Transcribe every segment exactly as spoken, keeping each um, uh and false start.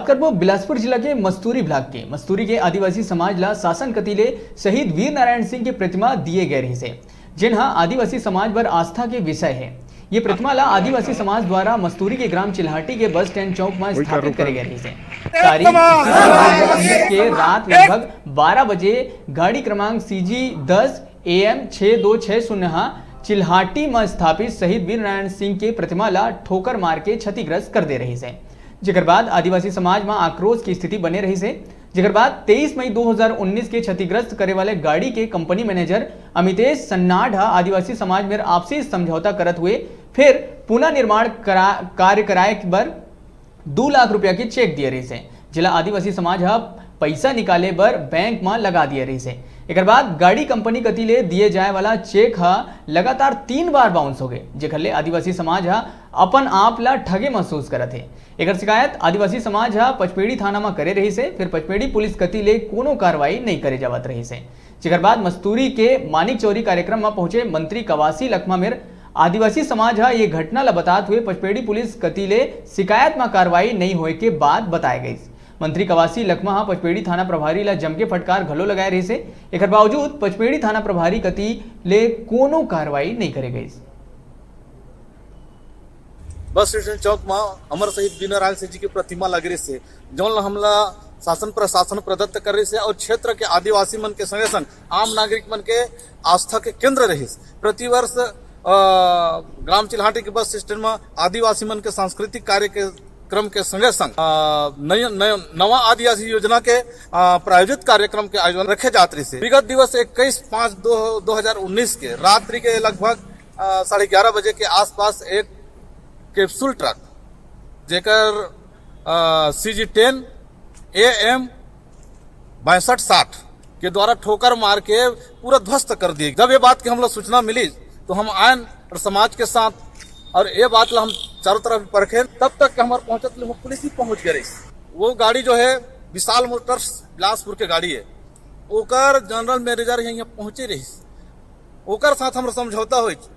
करबो बिलासपुर जिला के मस्तूरी ब्लॉक के। मस्तूरी के आदिवासी समाज ला शासन कति ले शहीद वीर नारायण सिंह के प्रतिमा दिए गए रहिस हे, जेन ह आदिवासी समाज बर आस्था के विषय हे। ये प्रतिमा ला आदिवासी समाज द्वारा मस्तूरी के ग्राम चिल्हाटी के बस स्टैंड चौक म स्थापित करे गए रहिस हे। तारीख इक्कीस मई दो हज़ार उन्नीस के रात लगभग बारह बजे गाड़ी क्रमांक सी जी दस ए एम छह दो छह शून्य ह चिल्हाटी म स्थापित शहीद वीर नारायण सिंह के प्रतिमा ला ठोकर मार के क्षतिग्रस्त कर दे रहिस हे, जेकर बाद आदिवासी समाज म आक्रोश की स्थिति बने रहिस हे। जेकर बाद तेईस मई दो हज़ार उन्नीस के क्षतिग्रस्त करे वाले गाड़ी के कंपनी मैनेजर अमितेश सन्नाड ह आदिवासी समाज मेर आपसी समझौता करत हुए फिर पुनर्निर्माण करा-, कार्य कराए बर दू लाख रुपया के चेक दिए रहिस हे, जेला आदिवासी समाज ह पैसा निकाले बर बैंक म लगा दिए रहिस हे। एकर बाद गाड़ी कंपनी कति ले दिए जाए वाला चेक ह लगातार तीन बार बाउंस हो गए, जेकर ले आदिवासी समाज ह अपन आप ला ठगे महसूस करत हे। एकर शिकायत आदिवासी समाज ह पचपेड़ी थाना म करे रहिस हे, फिर पचपेड़ी पुलिस कति ले कोनो कार्रवाई नइ करे जावत रहिस हे। जेकर बाद मस्तूरी के मानिक चौरी कार्यक्रम म पहुंचे मंत्री कवासी लखमा मेर आदिवासी समाज ह ये घटना ल बतात हुए पचपेड़ी पुलिस कति ले शिकायत म कार्रवाई नइ होए के बात बताए गइस। मंत्री कवासी लखमा ह पचपेड़ी थाना प्रभारी ल जमके फटकार घलो लगाए रहिस हे। एकर बावजूद पचपेड़ी थाना प्रभारी कति ले कोनो कार्रवाई नइ करे गइस। बस स्टेशन चौक म अमर शहीद वीर नारायण सिंह जी के प्रतिमा लगे रहिस हे, जौन ल हमला शासन प्रशासन प्रदत्त करे रहिस हे और क्षेत्र के आदिवासी मन के संगे संग आम नागरिक मन के आस्था के केंद्र रहिस। प्रतिवर्ष, अ, ग्राम चिल्हाटी के बस स्टैंड म आदिवासी मन के सांस्कृतिक कार्यक्रम के संगे संग, अ, नय-, नय-, नवा आदिवासी योजना के, अ, प्रायोजित कार्यक्रम के आयोजन रखे जात रहिस हे। विगत दिवस इक्कीस पाँच दो, दो हज़ार उन्नीस के रात्रि के लगभग, अ, साढ़े ग्यारह बजे के आसपास एक कैप्सूल ट्रक, जेकर, अ, सी जी टेन ए एम बासठ साठ के द्वारा ठोकर मार के पूरा ध्वस्त कर दिए। जब ये बात की हम लोग सूचना मिली तो हम आयन और समाज के साथ और ये बात ला हम चारों तरफ परखे, तब तक के हमारे पहुंचत ले वो पुलिस भी पहुंच गए रही। वो गाड़ी जो है विशाल मोटर्स बिलासपुर के गाड़ी है, ओकर जनरल मैनेजर यहाँ पहुंचे रही, ओकर साथ हमर समझौता होइच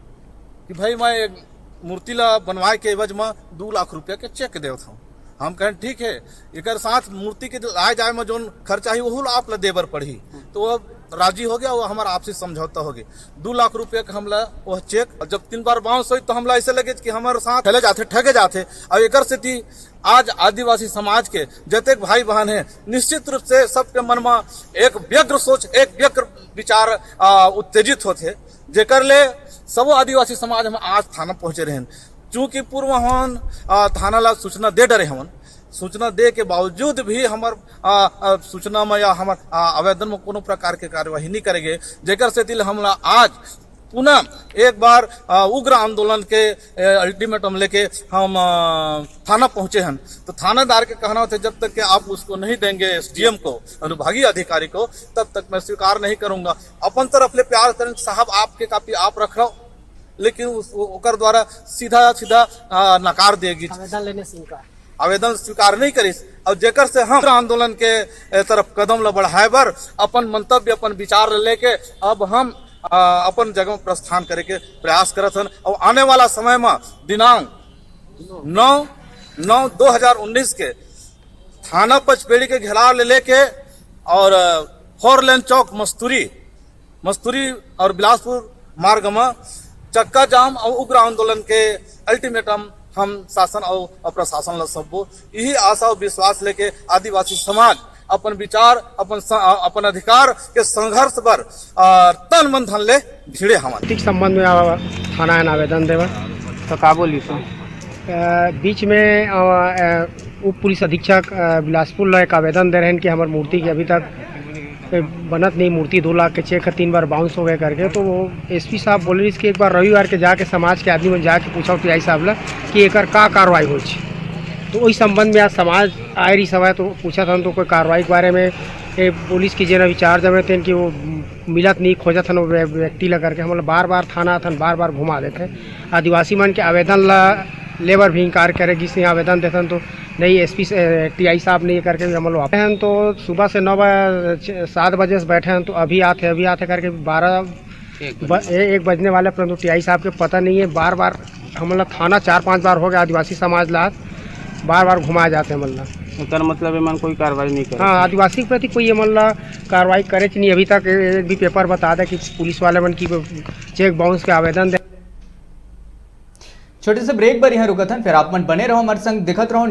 कि भाई मैं एक मूर्ति ला बनवाए के एवज म दू लाख रुपया के चेक देवत हूँ। हम कहें ठीक है, एकर साथ मूर्ति के लाए जाए म जोन खर्चा ही वहू ला आप ला देबर पड़ही। तो अब राजी हो गया, वो हमारा आपसी समझौता हो गया। दू लाख रुपया के हमला वह चेक, और जब तीन बार बाउंस होई तो हमला ऐसे लगे कि हमारे साथ खेले जाते, ठगे जाते। और एकर सेती आज आदिवासी समाज के जतेक भाई बहन है, निश्चित रूप से सबके मन में एक व्यग्र सोच, एक व्यग्र विचार, आ, उत्तेजित होथे, जेकर ले सबो आदिवासी समाज हम आज थाना पहुंचे रहन। चूंकि पूर्व हमन, आ, थाना ला सूचना दे डरे हवन, सूचना दे के बावजूद भी हमर, आ, आ, सूचना में या हमर, आ, आवेदन में कोनो प्रकार के कार्यवाही नहीं करे गे, जेकर सेती ले हमला आज पुनः एक बार, आ, उग्र आंदोलन के, ए, अल्टीमेटम लेके हम, आ, थाना पहुंचे हन। तो थानेदार के कहना होथे, जब तक कि आप उसको नहीं देंगे एसडीएम को, अनुभागीय अधिकारी को, तब तक मैं स्वीकार नहीं करूंगा। अपन तरफ ले प्यार करें साहब, आपके कापी आप रख लो, लेकिन उस, ओकर द्वारा सीधा सीधा, आ, नकार देगी। आवेदन लेने से इनकार। आवेदन स्वीकार नहीं करिस, और जेकर से हम आंदोलन के, ए, तरफ कदम ल बढ़ाए बर अपन मंतव्य, अपन विचार ल लेके अब हम, आ, अपन जगह प्रस्थान करे के प्रयास करत हन। और आने वाला समय में दिनांक नौ नौ दो हज़ार उन्नीस के थाना पचपेड़ी के घेराव ले लेके और, आ, फोर लेन चौक मस्तूरी मस्तूरी और बिलासपुर मार्ग म चक्का जाम और उग्र आंदोलन के अल्टीमेटम हम शासन और, और प्रशासन ल सब्बो। यही आशा और विश्वास लेके आदिवासी समाज अपन विचार, अपन स-, अपन अधिकार के संघर्ष बर, आ, तन मन धन ले भिड़े हवन। ठीक संबंध में आवा-, थाना आयन आवेदन देवा। तो का बोली तू? अ, बीच में, अ, अ, उप पुलिस अधीक्षक, अ, बिलासपुर ला एक आवेदन दे रहन कि हमर मूर्ति के अभी तक ए, बनत नहीं मूर्ति, दो लाख के चेक ह तीन बार बाउंस हो गए करके। तो वो एसपी साहब बोले रहिस कि एक बार रविवार के जाके समाज के आदमी मन जाके पूछो टीआई साहब ला कि एकर का कार्रवाई होइस। तो वही संबंध में आज समाज आए रहिस हवय, तो पूछत हन तो कोई कार्रवाई के बारे में, ए, पुलिस की जेन अभी चार्ज में तेन कि वो मिलत नहीं, खोजत हन वो व्य-, व्यक्ति ला करके। हमन ला बार बार थाना आथन, बार बार घुमा देथे। आदिवासी मन के आवेदन ला लेबर भी इनकार करे गिस, आवेदन देथन तो नहीं, एसपी से, टीआई साहब नहीं करके भी हम लोग आते हैं। तो सुबह से नौ बजे, सात बजे से बैठे हैं, तो अभी आते, अभी आते करके बारह एक ब-, बजे। ए-, एक बजने वाले, परंतु टीआई साहब के पता नहीं है। बार बार हम लोग थाना चार पांच बार हो गया, आदिवासी समाज ला बार बार घुमाए जाते हैं, मतलब। एकर मतलब एमन कोई कार्रवाई नहीं करे। हाँ, आदिवासी के प्रति कोई एमन ला कार्रवाई करेच नहीं अभी तक। एक भी पेपर बता दे कि पुलिस वाले मन की चेक बाउंस के आवेदन दे। छोटे से ब्रेक बर यहाँ रुकत हन, फिर आप मन बने रहो हमारे संग, दिखत रहो।